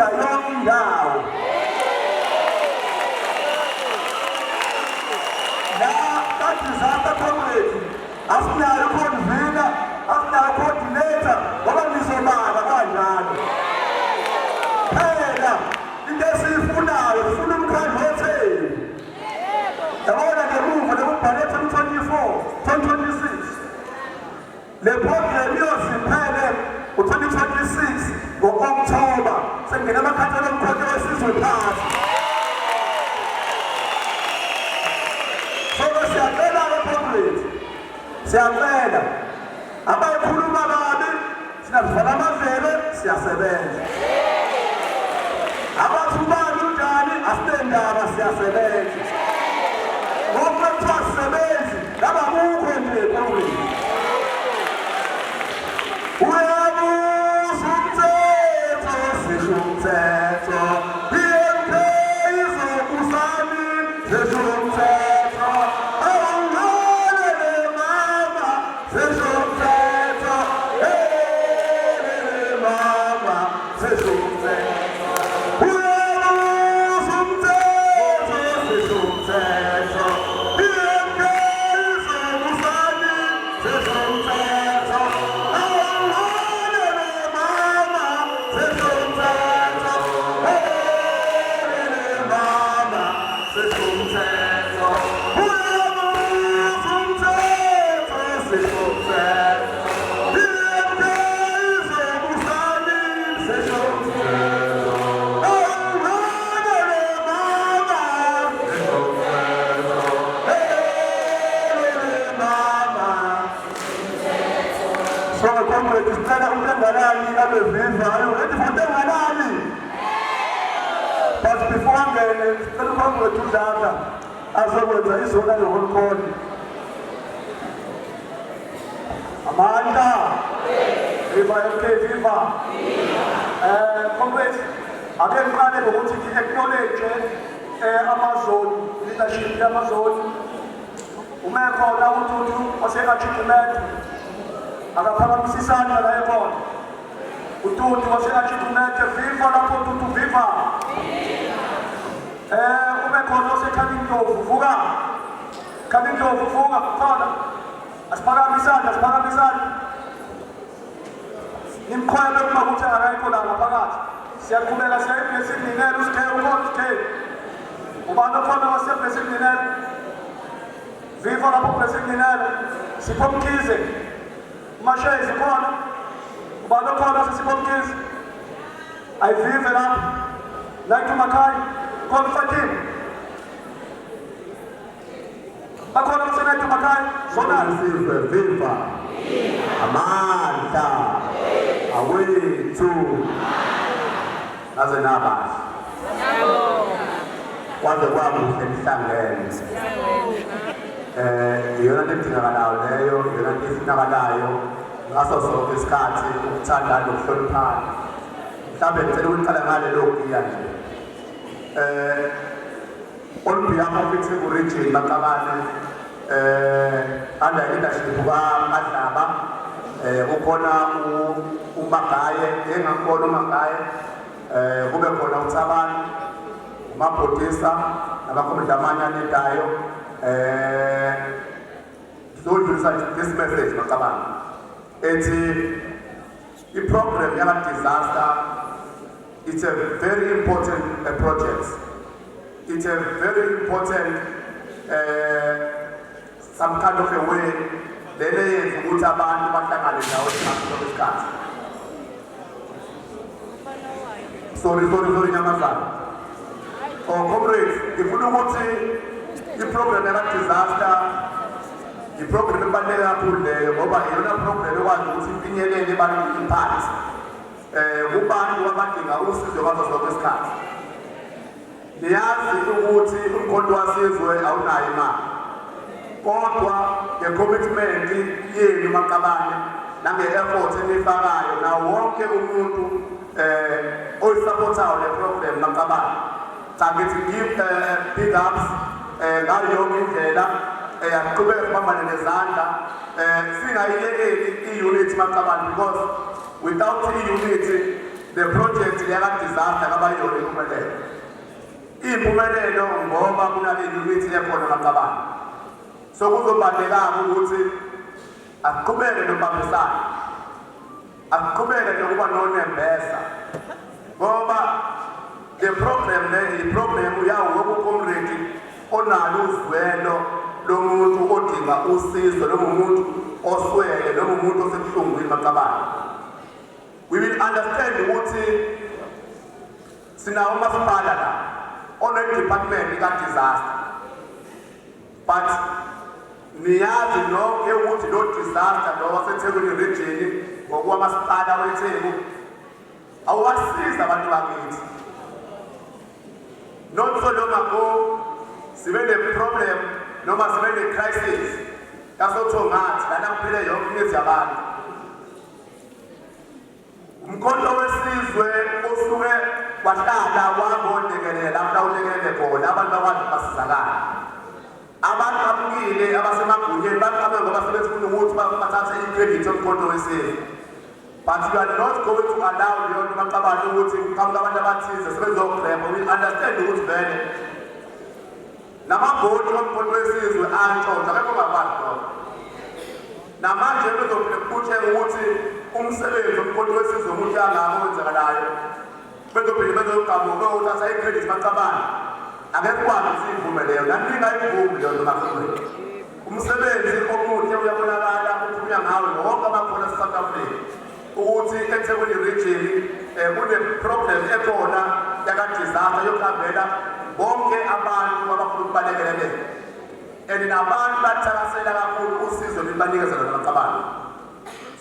Sizoyidla yonke indawo. La ka-disaster, comrade, asinayo convener, asinayo coordinator, ngoba nizobala kanjalo. Phela into esiyifunayo, sifuna umkhandlu otheni. Yabona, ngemuva lokubhale 2024 2026, le program iyoziphele u-2026 ngo-October, sengena amakhansela oMkhonto weSizwe phasi. So siyacela-ke, comrades, siyacela, abayikhuluma kabi sinazivala amadlebe, siyasebenza. Abathi ubani unjani, asinendaba, siyasebenza. Ngoba kuthiwa sisebenzi ngabakukho nje, comrades. Uyabuza umthetho, sisho umthetho. I-MK izobusani, sisho umthetho. Awungale mama, sisho umthetho. Hey mama, sisho umthetho. Uyabuza umthetho, sisho umthetho. I-MK izobusani, sisho umthetho. Awungale mama, sisho umthetho. Hey mama, sisho umthetho. Uyabuza umthetho, sisho umthetho. I-MK izobusani, sisho umthetho. Awungale mama, sisho umthetho. Hey mama. So comrade, sicela uNtengalani abe viva. Are you ready for Ntengalani? But before angene, sicela ucomrade uDladla azokwenza izona le-roll call. Amandla! Viva MK, viva! Comrades, ake ngiqale ngokuthi ngi-acknowledge Amazon, leadership ye-Amazon. Uma ekhona uTutu wase-Achibumet, akaphakamisa isandla la ekhona. UTutu wase-Achibumet, viva lapho Tutu, viva! Uma ekhona oseKhabindlovu, vuka! Khabindlovu, vuka, khona. Asiphakamise isandla, asiphakamise isandla. Nimqhwebe uma kuthi akayikho la ngaphakathi. Siyaqhubeka siya eBlessing Ninel, uSikhe ukhona uSikhe. Ubani okhona wase-Blessing Ninel? Viva lapho Blessing Ninel. Sipho Mkhize. Mashezi khona. Ubani okhona waseSipho Mkhize? Ayivive lapho. Like Makhaya. Khona uFatima. Bakhona baseNathi Makhaya. Zonal. Sizwe, viva! Amandla awethu, naze nabahle, kwaze kwakuhle nihlangene. Iyona nto edingakalayo leyo, iyona nto efunakalayo ngaso sonke isikhathi, ukuthandana nokuhloniphana. Mhlawumbe ngicela ukuqala ngalelo giya nje. On behalf of iTheku Region, Makabane, under leadership kaMadlaba, ukhona uMagaye, engangibona uMagaye, kube khona uThabani, uMabhodisa, namakomiti amanye aledayo. Ngizodlulisa this message, Makabane, ethi i-program yaka-disaster, it's a very important project. It's a very important some kind of a way lele yenza ukuthi abantu bahlangane ndawonye ngaso sonke isikhathi. Sorry, sorry, sorry, nyamazana. Oh comrades, ngifuna ukuthi i-program yaka-disaster, i-program ebaluleke kakhulu leyo, ngoba iyona program ekwazi ukuthi ifinyelele ebantwini phansi, kubantu abadinga usizo ngaso sonke isikhathi. Niyazi ukuthi uMkhonto waSizwe awunayo imali, kodwa nge-commitment yenu maqabane, nange-effort eniyifakayo, nawo wonke umuntu oyisupportayo le program, maqabane, cha, ngithi give big ups ngayo yonke indlela. Aqhubeke sibambane nezandla, singayiyekeli i-unity, maqabane, because without i-unity Le project yaka-disaster kabayona impumelelo. Impumelelo ngoba kunale unit ekhona maqabane. So kuzobaluleka ukuthi aqhubeke nokubambisana, aqhubeke nokuba nonembeza, ngoba le program le i-program yawo wonke ucomrade onalo uzwelo lomuntu odinga usizo, noma umuntu oswele, noma umuntu osebuhlungwini maqabane. We will understand ukuthi sinawo umasipala la one-department ka-disaster, but niyazi nonke ukuthi lo disaster lo waseThekwini region ngokwamasipala weTheku awuwasiza abantu bakithi. Not so long ago sibe ne-problem noma sibe ne-crisis yasoThongathi lana kuphele yonke imizi yabantu. Umkhonto wesizwe osuke wahlala wabondekelela lapho awulekelele khona abantu bakwazi basizakala. Abaqhamukile abasemagunyeni baqhamuke ngoba sebefuna ukuthi bathathe i-credit yomkhonto wesizwe, but you are not going to allow leyo nto baqabane ukuthi kuqhamuka abantu abathize sebezograbha. We understand ukuthi vele namabhodi omkhonto wesizwe antshontsha, akekho ongakwazi lokho. Namanje bezophinde kutsheke ukuthi umsebenzi omkhonto wesizwe omuhle kangaka owenzakalayo, bezophinde bezogqamuka beyothatha i-credit bacabane. Angeke ukwazi ukuthi ivume leyo, nani ningayivumi leyo nto makhomrade. Umsebenzi omuhle uyabonakala, ukhulunywa ngawe wonke abakhona e-South Africa ukuthi eThekwini region kune-problem ekhona yaka-disaster yokuhambela bonke abantu abafuna ukubalekeleleka, and nabantu bathakasela kakhulu usizo libanikeza lona bacabane.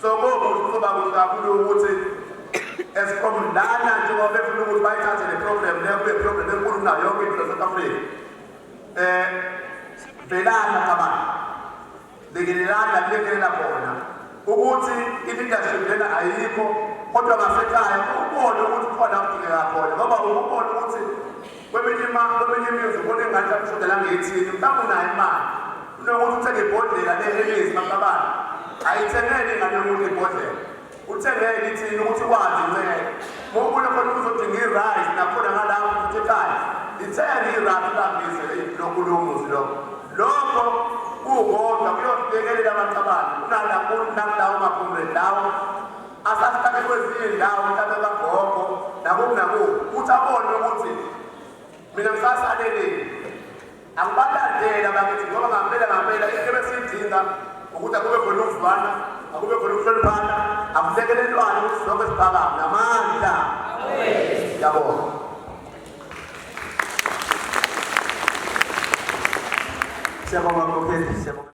So kokuhle kuzoba kuhle kakhulu ukuthi as from lana, njengoba befuna ukuthi bayithathe le program leyo kube program enkulu kunayo yonke into e-South Africa, velana cabana, lekelelana, kulekelela khona ukuthi i-leadership lena ayikho, kodwa ngasekhaya ubone ukuthi khona kudingeka khona, ngoba ubone ukuthi kweminye imizi ubona ingane mhlawumbe ishodela ngethini, mhlawumbe unayo imali kunokuthi uthenge ibhodlela le-Hennessy maqabane, ayithengele ingane yomuntu ibhodlela, uthengele ithini ukuthi ukwazi incela. Uma ubona khona uzodinga i-rice nakhona ngalapho futhi ekhaya, ithenge i-rice ulambise lokhu lowo muzi lokho. Lokho kukodwa kuyolekelela amaqabane kunalawo makhomrade lawo asasithathe kwezinye iy'ndawo, mhlawumbe kagogo nakuphi nakuphi, ukuthi abone ukuthi mina ngisasaleleni, angibalandeli abakithi, ngoba ngampela ngampela into ebesiyidinga ukuthi akube khona ukuzwana, akube khona ukuhloniphana, akulekelelwane ukuthi sonke siphakame namandla. Ngiyabonga. Siyabonga mkhokheli, siyabonga.